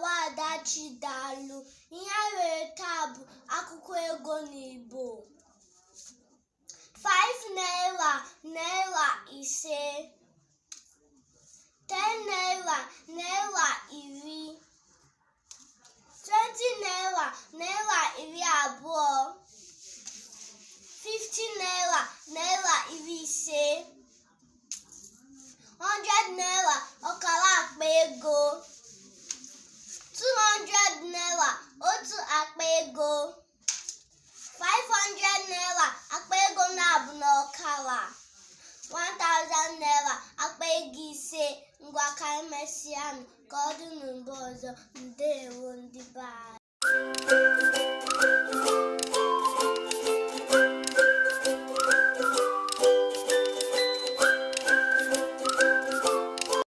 Nwaada Chidalụ. Ihe anyị nwere taa bụ akụkọ ego n'Igbo. 5 naira, naira 5. 10 naira, naira 10. 20 naira, naira 20. 50 naira, naira 50. 100 naira, ọkara akpa ego. 200 naira, otu akpa ego. 500 naira, akpa ego na-abụ na ọkara. 1000 naira, akpa ego 5. Ngwa, ka emesịanụ, ka ọ dị mgbe ọzọ. Ndewo, ndị be anyị.